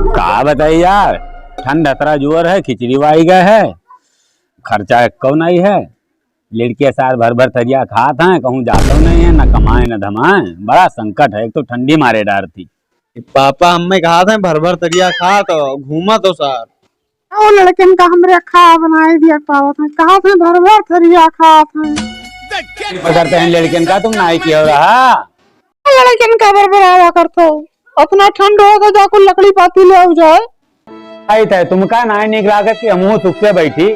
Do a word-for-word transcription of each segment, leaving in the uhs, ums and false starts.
का बताई यार, ठंड अतरा जोर है, खिचड़ी वाई गए है, खर्चा एक्को नहीं है। लड़के सार भर भर थरिया खात हैं, कहूँ जातो नहीं है, न कमाए न धमाए, बड़ा संकट है। एक तो ठंडी मारे डारती। पापा हमें कहा था भर भर थरिया खात हो, घूमत हो सार। ओ लड़कन का हमरे खा बनाए दिया पावत हैं, कहा था भर भर थरिया खात हैं। पकड़ते हैं लड़कन का, तुम नाई की हो रहा। लड़कन का बरबरावा करत हो, अतना ठंड हो तो जाको लकड़ी पाती ले आओ जाए। आई थे, तुमका नाई निक लागत कि हमहू सुख से बैठी,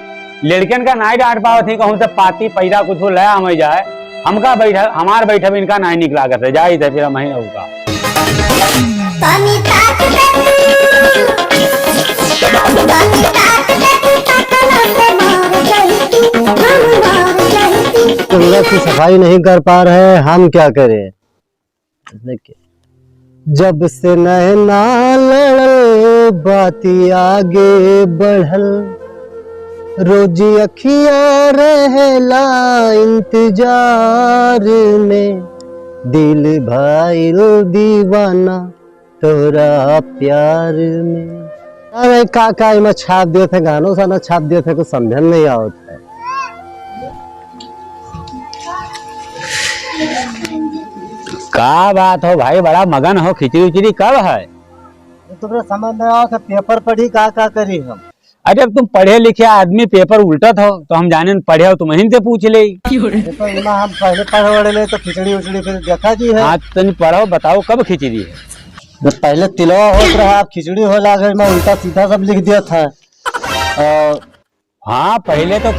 लड़कन का नाई डांट पावत ही, कहूँ से पाती पैरा कुछ ले आवे जाए, हमका बैठा, हमार बैठब इनका नाई निक लागत है, जाई थे फिर हम ही रहूँगा। गंगा की सफाई नहीं कर पा रहे, हम क्या करें? देखिए, जब से नैना लड़ल, बाती आगे बढ़ल, रोजी अखियाँ रहेला इंतजार में, दिल भइल दीवाना तोहरा प्यार में। अरे का, का इमा छाप दिए थे, गानों साना छाप दिए थे, कुछ समझन नहीं आवत है। का बात हो भाई, बड़ा मगन हो, खिचड़ी उचड़ी कब है? तुम्हरे समझ में आवत है, पेपर पढ़ी का, का करी हम? अरे अब तुम पढ़े लिखे आदमी, पेपर उल्टत हो तो हम जाने न पढ़े हो, तुम ही से पूछ ले। अरे तो इमा हम पहले पढ़ वढ़ ले तो खिचड़ी उचड़ी फिर देखा जी है। हाँ, तनी पढ़ो, बताओ कब खिचड़ी है? जब पहले तिलवा होत रहा, अब खिचड़ी हो लागे, मैं उल्टा सीधा सब लिख दिया था। और हाँ, पहले तो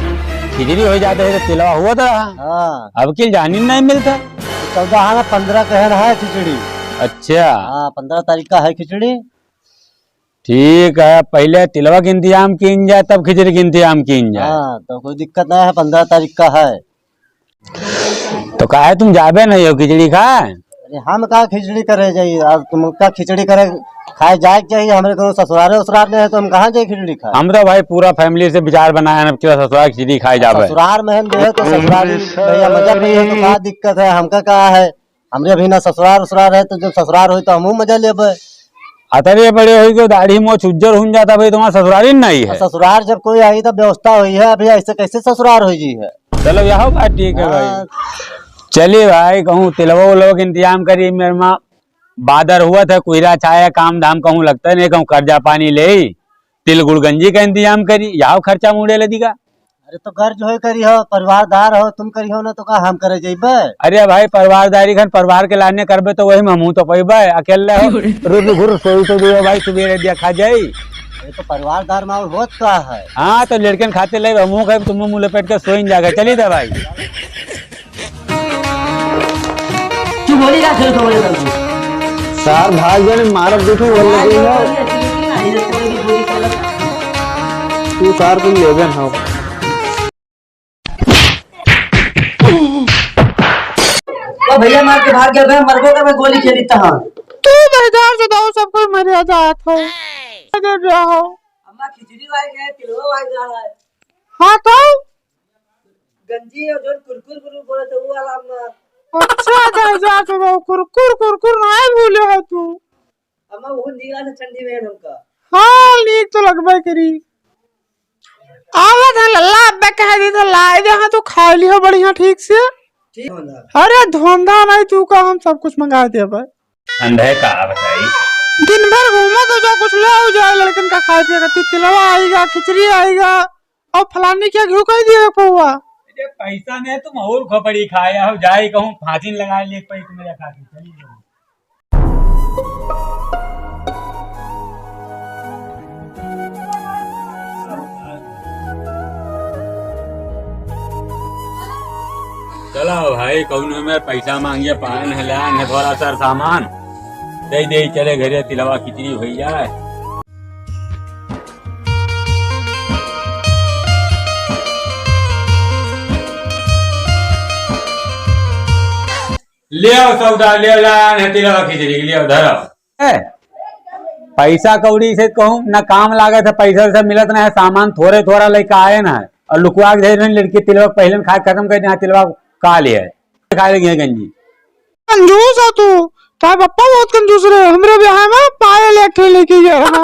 खिचड़ी हो जाते है तो तिलवा हुआ था। हाँ। अब की जानी नहीं मिलता। चौदह है ना, पन्द्रह का है ना, है खिचड़ी। अच्छा। हाँ, पन्द्रह तारीख का है खिचड़ी। ठीक है, पहले तिलवा के इंतजाम कीन जाए, तब खिचड़ी के इंतजाम कीन जाए। हाँ, तो कोई दिक्कत नहीं है, पन्द्रह तारीख का है। तो काहे तुम जाबे नहीं हो खिचड़ी खाए? अरे हम का खिचड़ी करे जाई, आज तुमका खिचड़ी करे खाए जाए के चाहिए, हमरे कोनो ससुरारे उसरार नहीं है तो हम कहाँ जाए खिचड़ी खाए? हम तो भाई पूरा family से विचार बनाए हैं, अब चलो ससुरार खिचड़ी खाए जाबे। ससुरार में हम जो है तो ससुरारी भैया मजा करिए तो का दिक्कत है, हमका का है? हमरे भी ना ससुरार उसरार है, तो जब ससुरार होई तो हमहू मजा लेबे। अतरे बड़े होई के दाढ़ी मोछ उज्जर हुन जाता भाई, तुम्हारा ससुरारी नहीं है। ससुरार जब कोई आई तो व्यवस्था हुई है, अभी ऐसे कैसे ससुरार हो जी है? चलो, यह बात ठीक है भाई। हाँ। चलिए भाई, कहूँ तिलवा उलवा के इंतजाम करी, मेरे माँ बादर हुआ था, कुहरा छाया, काम धाम कहूँ लगता नहीं, कहूँ कर्जा पानी ले, तिल गुड़ गंजी का इंतजाम करी, यह खर्चा मुड़े लदीगा। अरे तो घर जो है करी हो, परिवारदार हो, तुम करी हो ना तो का हम करे जइबे? अरे भाई, परिवारदारी खन परिवार के लाने करबे तो वही में हमहू तो पइबे, अकेले हो। रुक, रुक, रुक, सोई तो दियो भाई, सुबेरे देखा जाई। अरे तो परिवारदार माहौल होत का है? हाँ, तो लड़कन खाते ले, हमहू खाए, तुम मुँह लपेट के सोइन जाके, चली दे भाई। तू गोली का खेल खबर है? सार भाग गए, मारब देखो, वो लगे हो। तू सार तुम लेबे ना हो। ओ भैया मार के भाग गया, मैं मरबो का, मैं गोली खेली तहाँ। तू बेजार से दो, सब कोई मरिया जात हो। अगर रहो। अम्मा खिचड़ी वाई गए, तिलवा वाई गए। हाँ तो? गंजी और जोन कुरकुर कुरकुर बोले थे, वो वाला अम्मा। अच्छा, बेजार से दो, कुरकुर कुरकुर ना भूले हो तू। अम्मा, बहुत नीक लागत है ठंडी में हमका। हाँ, नीक तो लगबे करी। आवत है लल्ला, अब्बे कह दी तो लाए दे, हाँ, तू खा लियो बढ़िया ठीक से। ठीक है, धंधा। अरे, धंधा नहीं, तू का हम सब कुछ मंगा देबे। ठंड है का बताई? दिन भर घूमत हो, जो कुछ ले आओ जाए लड़कन का खाए पिए का, तिलवा आएगा, खिचड़ी आएगा, और फलानी क्या घिउ कह दिए पौवा। अरे, पैसा नहीं, तुम और खोपड़ी खाए हो, जाए कहूँ फांसी लगा ले, पैसा मेरा खा के चली जाओ। चलो भाई, कौनो में पैसा मांगिए, पान है, लान है, थोड़ा सा सामान दे दे, चले घरे, तिलवा खिचड़ी हो जाए। ले आओ सौदा, ले आओ, लान है तिलवा खिचड़ी, ले आओ, धरो। ए, पैसा कौड़ी से कहूँ ना काम लागत है, पैसा वैसा मिलत ना है, सामान थोड़े थोड़ा लेके आए ना है, और लुकवा के धरे रहन लड़की तिलवा पहले खा खत्म कर दे, तिलवा खा लिया है, खा ले गंजी। कंजूस हो तू, का बप्पा बहुत कंजूस रहे, हमरे ब्याह में पायल एक ठे लेके गया रहा।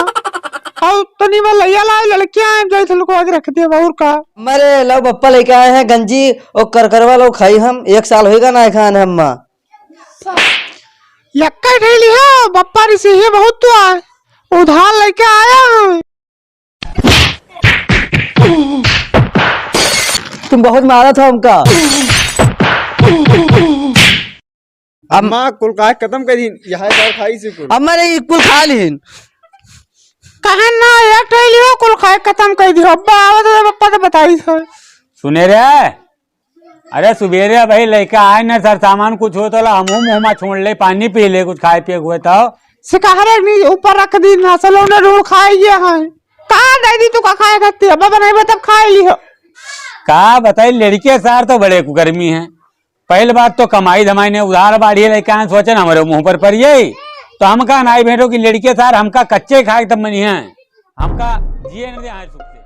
और तनी में लइया लाए लड़कियां आए, जाए थे उनको आगे रख दिया, और का। मरे लो बप्पा लेके आए हैं गंजी, और करकरवा लो खाई हम, एक साल होएगा ना खान हम माँ। यक्का ठेली है, बप्पा री से ये बहुत तो आए, उधार लेके आया हूँ। तुम बहुत मारा था हमका। अम्मा, कुल खाए खत्म कर दी, यहाँ पर खाई से कुल। अम्मा रे, ई कुल खा लीन। कहे ना, एक ठे लियो, कुल खाए खत्म कर दियो। अब्बा आवत है, पप्पा तो बताई था। सुने रे, अरे सुबेरे भाई लइका आए ना सर, सामान कुछ हो तो ला, हमहू मुँह मा छोड़ ले, पानी पी ले, कुछ खाए पिए हुए तो। सिकहरे नी ऊपर रख दी ना, सलोने रोल खाए गया है। कहाँ दे दी तू का खाए खाती? अब्बा बनाई तब खाए लियो। का बताई, लड़के सार तो बड़े कुकर्मी हैं। पहली बात तो कमाई धमाई ने उधार बाढ़ी लइका आए, सोचे ना हमारे मुँह पर पड़ गई। तो हम कहा नाई भेंटो कि लड़के सार हमका कच्चे खाए तब मनी है, हमका जिए न दे आए सुख से।